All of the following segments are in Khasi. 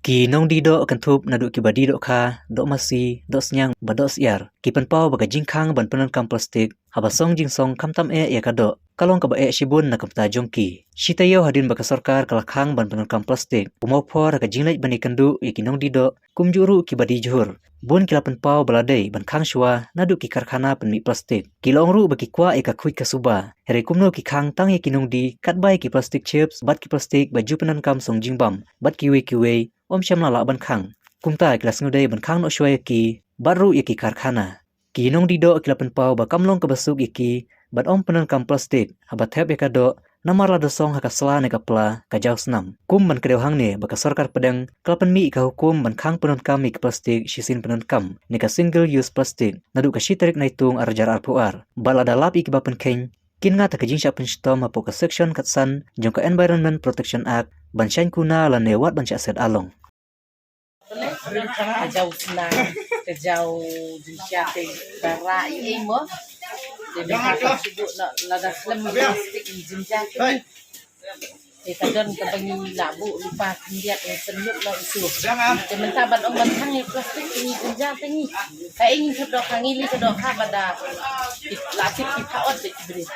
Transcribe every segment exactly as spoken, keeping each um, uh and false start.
Ki nongdie doh kynthup naduh kiba die dohkha, doh masi, doh sniang bad doh syiar, ki pynpaw ba ka jingkhang ban pyndonkam plastik haba song jingsong khamtam eh ïa ka doh, ka long kaba eh shibun na ka bynta jong ki. Shi taïew hadien ba ka sorkar ka la khang ban pyndonkam plastik, u mawphor ha ka jingleit ban ïakynduh ïa ki nongdie doh, kumjuh ruh kiba die jhur, bun ki la pynpaw ba la dei ban khang shuwa naduh ki karkhana pynmih plastik. Ki la ong ruh ba ki kwah ïa ka khuid ka suba, hynrei kumno ki khang tang ïa ki nongdie, katba ïa ki plastik chips bad ki plastik ba ju pyndonkam song jingbam bad kiwei kiwei, ym shym la lah ban khang. Kumta ki la sngewdei ban khang noh shuwa ïa ki bad ruh ïa ki karkhana. Ki nongdie doh ki la pynpaw ba kam long kaba suk ïa ki ban ym pyndonkam plastik haba thep ïa ka doh, namar lada song ha ka sla ne ka pla, ka jaw snam. Kum ban kdew hangne ba ka sorkar pdeng ka la pynmih ïa ka hukum ban khang pyndonkam ïa ki plastik shisien pyndonkam, ne ka single use plastic, naduh ka shi tarik Naitung arhajar arphew ar. Bad lada lap ïa kiba pynkheiñ, kin ngat ha ka jingshah pynshitom hapoh ka section khatsan jong ka Environment Protection Act ban shah kuna lane wad ban shah set along. Ka jaw snam, ka jaw jynjar te, ka rah ei ei mo. Te mynta ka shu duh noh lada khlem plastik ngi jynjar te ngi. Te ka don kaba ngi lah buh lypa khyndiat ngi sngewthuh noh itu. Te mynta ban ong ban khang ïa plastik te ngi jynjar te ngi. Kaei ngi thep doh ka ngi leh ka doh ka ba da. Ki la tip ki pha ot te ki briew.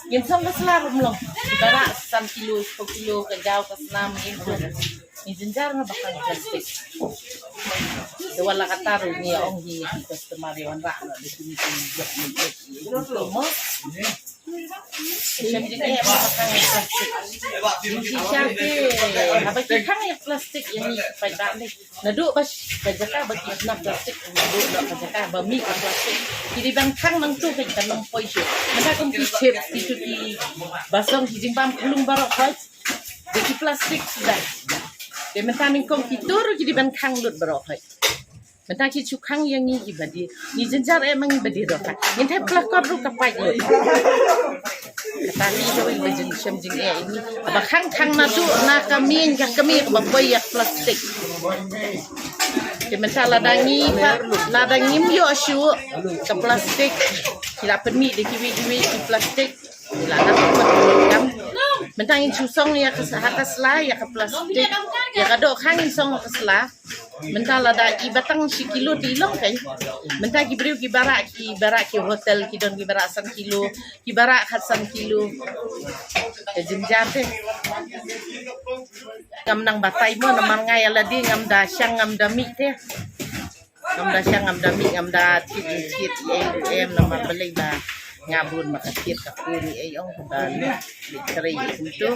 Ngin song ka sla ruh ym long. Ki ba rah san kilo, shiphew kilo ka jaw ka snam ngin song. Ngi jynjar nga ba khang plastik. Te wat la katta ruh ngi ong hi ki customer ïa wanrah noh da kine ki jop ngi. Mo. Shem jingeh ba khang ïa plastik. Ngi jynjar te haba ki khang ïa plastik ïa ngi ki paidbah ne. Naduh ba ba jaka ba ki khang plastik, naduh ba jaka ba mih ïa plastik. Ki dei ban khang nangtu ka nang poi shuh. Mynta kum ki chips, ki tu ki ba song ki jingbam khlung baroh poi. Dei ki plastik suda. Te mynta nyngkong ki tur ki dei ban khang lut baroh poi. Mynta ki shu khang ïa ngi kiba die. Ngi jynjar eh ma ngi ba die doh ka. Ngin thep plastik ruh ka pait lut. Kata hi dei ba jin shem jingeh ïa ngi. Ba khang khang naduh na ka miej ka kmie kaba poi ïa plastik. Te mynta lada ngi ba, lada ngim ïoh shuh ka plastik. Ki la pynmih da kiwei kiwei ki plastik. Mynta ngin shu song ïa ka, ha ka sla ïa ka plastik. Ïa ka doh khang ngin song ha ka sla. Mynta lada i ba tang shi kilo te i long kein. Mynta ki briew ki ba rah, ki ba rah ki hotel ki don ki ba rah san kilo, ki ba rah khatsan kilo. Ka jynjar te. Ngam nang batai mo namar nga ïa lade ngam da shang ngam da mih te. Ngam da shang ngam da mih ngam da thied thied ei ei em namar balei ba nga bun ma ka thied ka kur ei ei ong ba leh leh trei ei kumtu.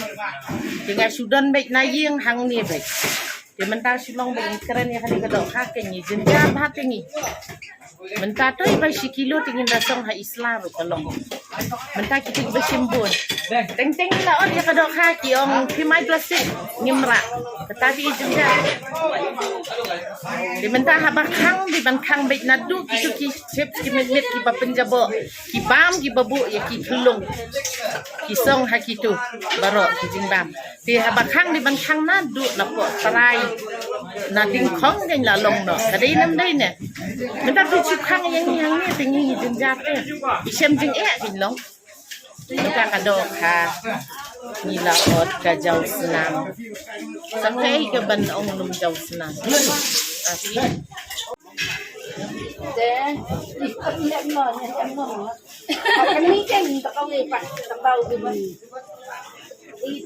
Te nga shu don beit na ïing hangne beit. Te mynta shu long beit ngi kren ïa kane ka doh ka ke ngi jynjar bha te ngi. Mynta to i ba shi kilo te ngin da song ha i sla ruh ka long. Mynta kito kiba shim bun. Teng teng la ot ïa ka doh ka ki ong phi mai plastik ngim rah. Kata ki jynjar. Te mynta haba khang dei ban khang beit naduh kito ki chips ki mit mit kiba pynjaboh. Ki bam kiba buh ïa ki khulung. Ki song ha kito baroh ki jingbam. Te haba khang dei ban khang naduh na poh trai. Na ding khong dei la long noh. Ka dei nam dei ne. Mynta tu shu khang ïa ngi hangne te ngi jynjar te. I shem jingeh ki long. Mynta ka doh ka ngi la ot ka jaw snam. Sa kaei ka ban ong lum jaw snam. Asi. Te, i kham lem no, ne kham no. Ka ni ken ta ka wi pa, ta bau di ni. Eh,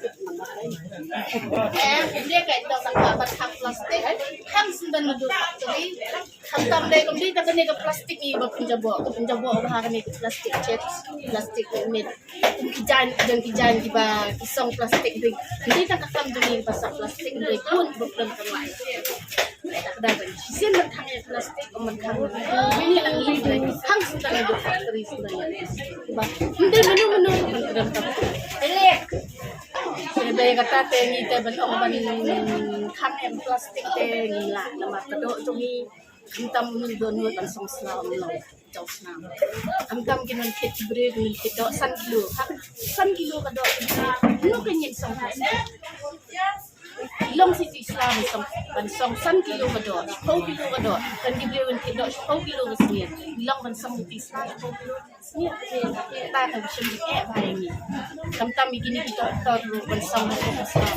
dia ka ito sa ka ban khang plastik. Khang sendang nadu factory. Khang tam dei kum di ta kane ka plastik ni ba pynjaboh, ka pynjaboh ba ha kane ka plastik chips, plastik mit. Kum ki jaiñ, ki jaiñ, ki jaiñ kiba ki song plastik dei. Ni ta ka kham dei ba sa plastik dei pun ba pun ka lai. Shisien ban khang ïa plastik, ban khang. Ni nang ni dei. Khang sendang nadu factory sendang ïa. Ba, ndei menu menu kan kren ka. Ele. Shisien dei kata te ngi te ban ong ban khang ïa plastik te ngi la namar ka doh jong ngi. Khamtam ngi don ngi ban song sla ong long. Jaw snam. Khamtam ki nongkit ki briew ki nongkit doh san kilo. San kilo ka doh. Ngi ka ngin song plastik. Long siti sla ban song, ban song san kilo ka doh, shiphew kilo ka doh. Kan ki briew nongkit doh shiphew kilo ka sngi. Long ban song siti sla shiphew kilo. Sngi ta ka shem ki eh ba ngi. Khamtam ki ni ki doh doh ban song ban song ban song.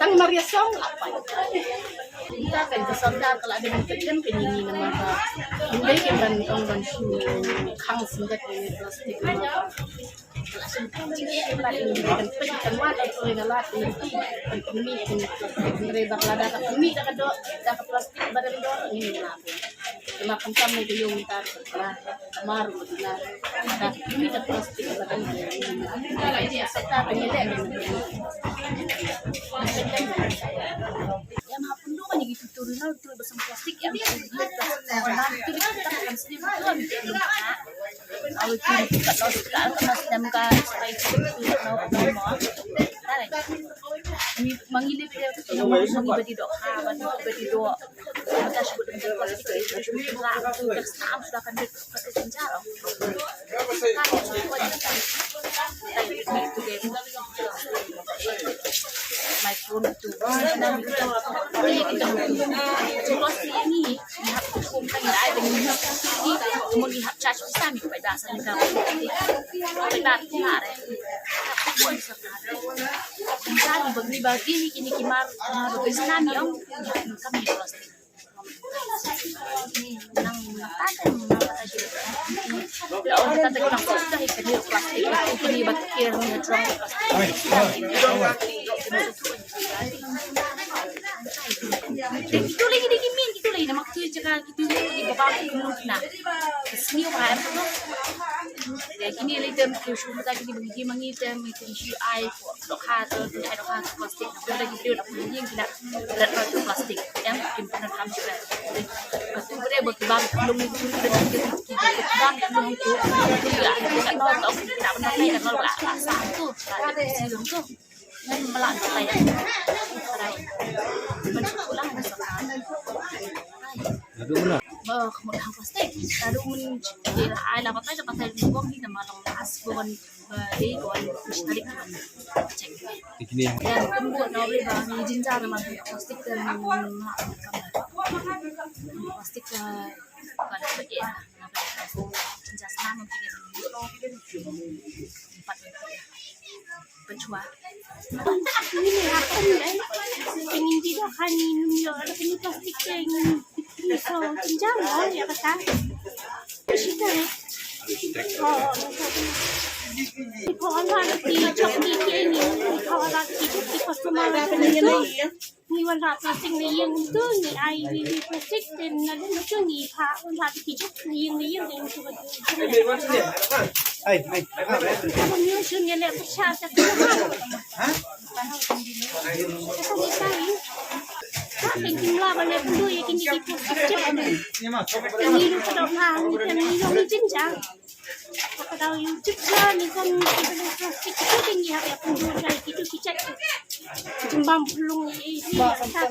Tang mar ïa song la pait. Ita kan ka sorkar ka la dei ban kyrkhu ïa ngi namar ba ym dei kin ban ong ban shu khang sendek ïa plastik namar ba ka la shu khang jingeh ïa plastik. Kan peit kan wan ai trei na lad kan peit kan pynmih ïa plastik. Hynrei ba ka la da ka pynmih da ka doh da ka plastik ba dang doh ngi la. Namar khamtam ne ka ïung mynta ka la Mar u dina. Ka pynmih da plastik ba kan sa ka pynmih da. Ïa ma pynduh kan ïa ki tutu rino tu ba sam plastik ïa ma plastik. Ba tu di kita kan sini ba tu. Awi tu ka los ka ka mas dam ka spai tu tu no no mo. Tare. Ni mangi le bide tu no mangi badi dok ha badi dok. Kita lagi dikit min, kita lagi nak makan cakap kita lagi babak kita nak. Sini orang tu. Ya, kini lagi tem tu, cuma tadi ni bagi mangi tem itu isi ai. Dohkha tu, ai dohkha tu plastik. Aku lagi dia nak pergi kita red tu plastik. Yang kim pernah kam juga. Aku beri bagi bang belum itu dan kita bang belum itu. Itu ya, kita tak tahu tak kita tak pernah kita tak tahu lah. Satu, tak ada isi tu. Ngan mela tak payah. Arai. Mencukup lah masa. Aduh mana? Bah, kamu dah plastik. Aduh men. Ai lah patai patai buang ni nama long las buang. Ba dei ko an mistake. Check. Ikni. Dan kembu na boleh ba ni jinjar na madu plastik dan plastik la kada ba eh. Jinjar sana mungkin empat. Pechua. Ini apa ni? Pengin tidak kan ini ada plastik yang so jinjar ya kata. Kita ni. Ipho wan rah ki jok ki ki ni, ipho wan rah ki jok ki customer ni. Ngi wan rah plastik na ïing tu, ngi ai wi wi plastik, then na lum tu ngi pha wan rah ki jok na ïing na ïing, then tu. Ai, ai. Aba ngi shun ngi leh pyrshah sa ki ha. Ha? Ka ngi sa ngi. Ka ngi kim lah ban leh pynduh ïa kine ki plastik. Ngi lu ka dok na ngi, ngi lu ngi jinjang. Ka dau ïa u jip ja ni kan ki bela plastik ki tu ding ïa ïa pynduh dai ki tu ki jait. Jimbam pulung i i i ta.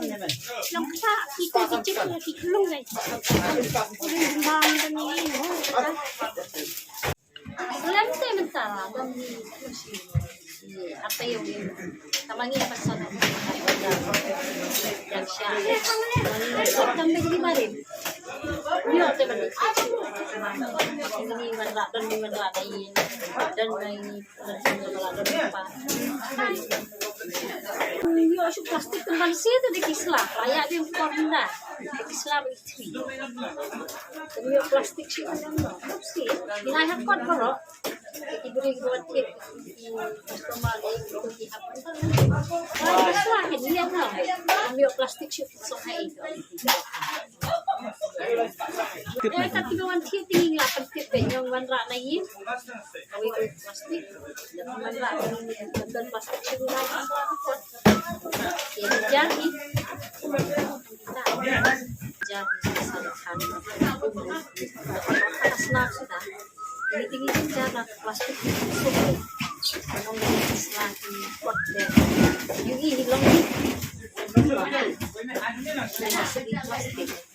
Long kata ki tu ki jip ïa ki pulung dai. Pulung jimbam dan i i. Lem te mentara dan i. Apa yang Tamangi pasal yang sya. Sokam bagi marin. Nyo te bagi. Ni manra dan ni manra dai. Dan ni manra dan pa. Nyo su plastik teman si tu di kisla. Raya di korna. Di kisla bagi tri. Nyo plastik si. Si. Ngai hakot baro. Ki briew ki wan thied ki customer lei ki tu ki hap. Wan ba sla ki liang na. Ambil plastik shu ki song hai. Eh, kat ki wan thied ki la pyntied ki nyong wan rah na yi. Kawei kawei plastik. Wan rah na yi. Wan plastik shu na yi. Ki jar ki. Jar ki sa khan. Ka sla suda. Ini tinggi kan jar na plastik. Nong sla ki pot de. Yu i long ni. Plastik.